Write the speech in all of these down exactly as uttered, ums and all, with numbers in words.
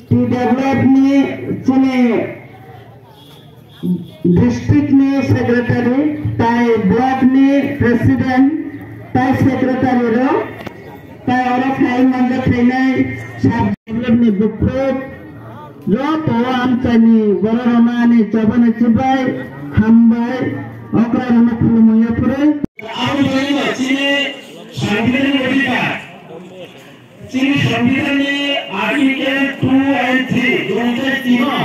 T develop ni chini district ni secretary, tai block ni president, tai secretary rok, tai oro khai manjak khainai sub develop ni bukhuk joto amchaini borok rok ani chobani chibai hambai okra rok no khulumui yapharwi. Abo ni bagwi chini sanbidhan ni odhikar. Chini Sambidhan ni Article two and three, dui tei tin o,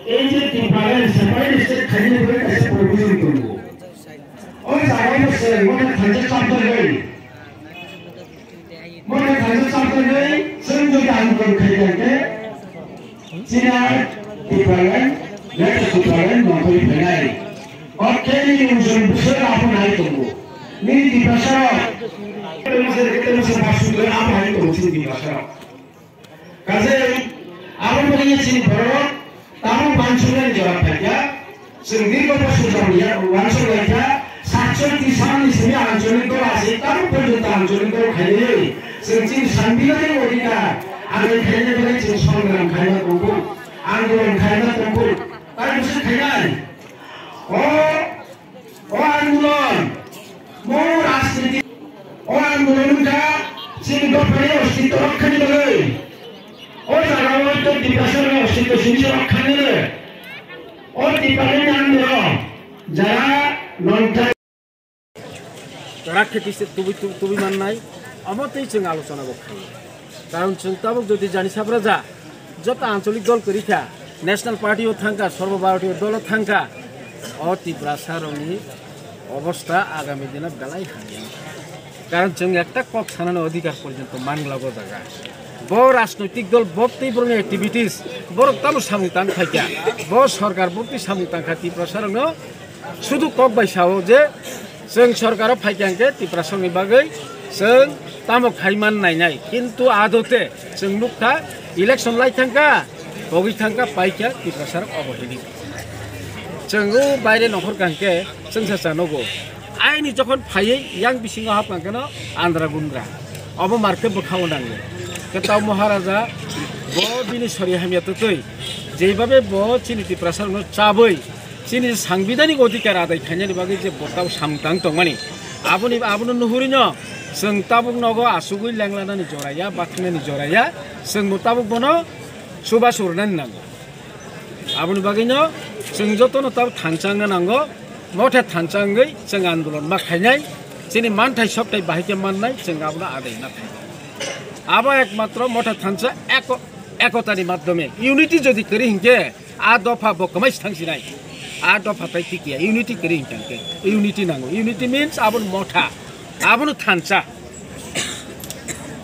ei je Tipraland separate state khaina bagwi kaisa provision tongo. O jaga o se motha thansa chapter gari. Motha thansa chapter gari, chwng jodi andolon khai khe, chini Tipraland, Greater Tipraland nongkhorwi phainai. O khe nini ujung bwswk aphano hai tongo. Nini Tiprasa rok. Kete bwswk, kete bwswk bak sugwi aphano hai tongo chini Tiprasa rok. Kajai, abo bagwi chini borok tamo uansuknani jora phaikha. Chwng dirgho bosor jora ya uansuk laikha. Satchoti salni simi anchalik dol asi, tamo porjonto anchalik dol khainai. Chwng chini sanbidhanik odhikar adai khaina bagwi chwng songram khaina tongo. Andolon khaina tongo. Tai bwswk khainai. O, o andolon, mo rajniti, o andolon wngkha chini dophani ostitto rokkhani bagwi. O jaga o to Tiprasani ostitto sini se rokkhani le. O Tiprasani andolon jara nonta. Rakhe tise tubi, tubi, tubi mannai, omo tei chwng alochona bo khaio. Karon chwng tabuk jodi jani sabraja, joto ancholik dol kwrwi kha, National Party o thangkha, Sarbo Bharatiya dolo thangkha, o Tiprasa rokni obostha agami dino belai hamya. Karon chwng ekta kok sanani odhikar porjonto mangla bo jaga. Bo rajnoitik dol, bo tei borokni activities, borok tamo samung tang khaikha, bo sorkar bo tei samung tangkha Tiprasa rokno. Sudu kok bai sao je chwng sorkaro phaikha hwnkhe Tiprasongni bagwi chwng tamo khai man nainai, kintu adote chwng nukha election lai thangkha, pogwi thangkha, paikha Tiprasarok obohini. Chwng o baire nohorkha hwnkhe chwngsa chanogo. Aini jokhon phaiwi yang bisingo hapkha hwnkhe no andra gundra. Obo markhe bwkhao nango. Kwtao Maharaja bo bini sori hamya twtwi jeibabe bo chini Tiprasarokno chabwi chini sangbidhanik odhikar adai khainani bagwi je botao samung tang tongmani, aboni, abono nuhurino chwng tabuk nogo asugwi lenglanani jora ya, bathinani jora ya, chwngbo tabuk bono chubachu rwnani nango. Aboni bagwino chwng jotono tabuk thansa wngna nango, motha thansa wngwi chwng andolon ma khainai, chini manthai sokthai bahai khe mannai, chwng abono adai ma khainai. Abo ekmatro motha thansa eko-, ekotani madhyome, unity jodi kwrwi hinkhe, A dopha bo kwmai se thang sinai. A dopha tai tikya, unity kwrwi hwnkhe. Unity nango. Unity means aboni motha. Abono thansa.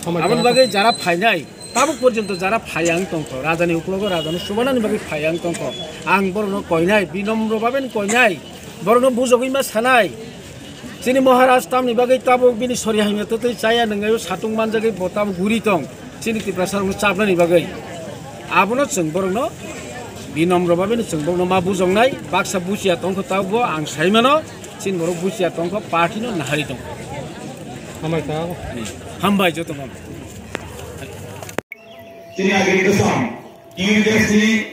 Hambai aboni thansa. Bagwi jara phainai, tabuk porjonto jara phaiya wng tongkho. Rajani uklogo rajano chubanani bagwi phaiya wng tongkho. Ang borokno koinai, binomro babeno koinai. Borokno bujogwi ma sanai. Chini Maharaj tamni bagwi tabuk bini sori hamya twtwi chaya nwngaio satung manjagwi bo tabuk guri tong. Chini Tiprasa rokno chapnani bagwi. Abono chwng borokno binomro babino chwng borokno ma bujongnai, baksa buchiya tongkho tabukbo ang saimano, chini borok buchiya tongkho, party no nahari tongkho. Hambai ta. Hambai jotono. Chini agri kwcham, T U F C,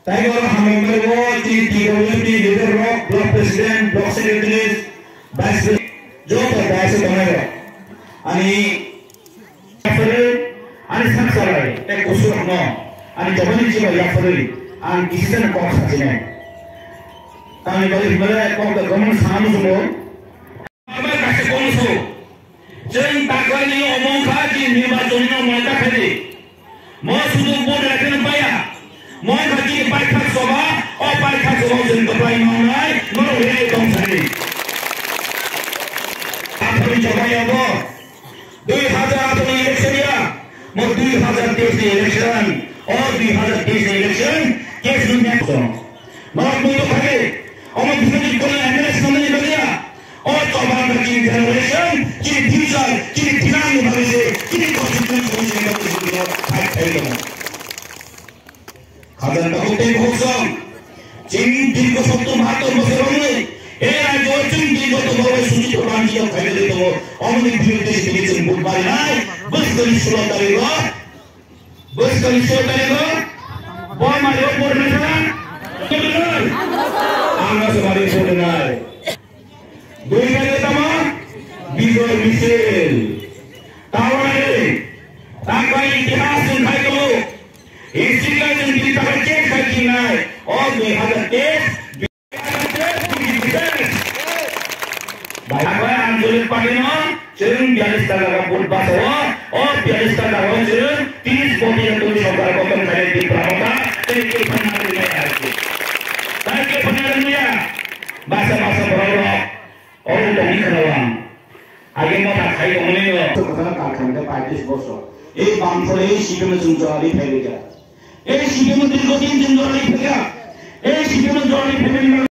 Tei oro hambai mani bo chini T W F ni leader rok, block president, block secretaries, vice president, joto dais o tongnai rok. Ani yapharwi, ani sak salai, tei kusurok no, ani jobani chibai yapharwi, ang kisa no kok sachinai. Tamni bagwi himlai kok da gomon sana muchungo. Abo kaisa kok so. Chwng taklai ni omo wngkha chini nirbachon no mane ta khaidi. Mo sudu vote rakheno paya. Mo wngkha chini paithak soba, o paithak soba chwng kwplai mangnai, norok rwnai tong sani. Atharo ni choba ya bo. Dui hazar atharo ni election ya. Mo dui hazar teis ni election. O dui hazar teis ni election. Case ni next. Norok mui to khadi. Omo biswajit kono M L A swnamani bagwi ya. O choba wngkha chini generation, chini future, chini dinarni bagwi se, chini constituency bagwi se, chini bagwi se, chini bagwi se, fight khai tongo. Khajani takhuk tei bukhuk song, chini dirgho sottor bahattor bosor romwi, e rajyo chini dirgho to babai suchit banchi tong khaina de tongo, omoni biruddhe se tini chwng vote barinai, bwskani sulo tarikh o, Soi soi tarigo, bo mari o purnai sana, purnai. Ang na samari purnai. Dui tarigo tamo, Bijoy Misil. Tawari, takbai itihas ni khai tamo. History ka jeng dili takbai cek khai kinai. O dui hazar teis. Bai, bai, Anjali Party no, chwng biyallis ta jaga vote basa o, o biyallis ta jaga o chwng tris koti ya tumi sorkar gothon khainai Tipra Motha, tei khe phana rwya ya. Tai khe phana rwya, basa basa borok rok, o tongni khana wang. Age motha khai tongmani no. Kotha kar khan khe paitris bosor. Ei bangphole ei C P M no chwng jora ri phai rwkha. Ei C P M no dirgho din chwng jora ri phaikha. Ei C P M no jora ri phaimani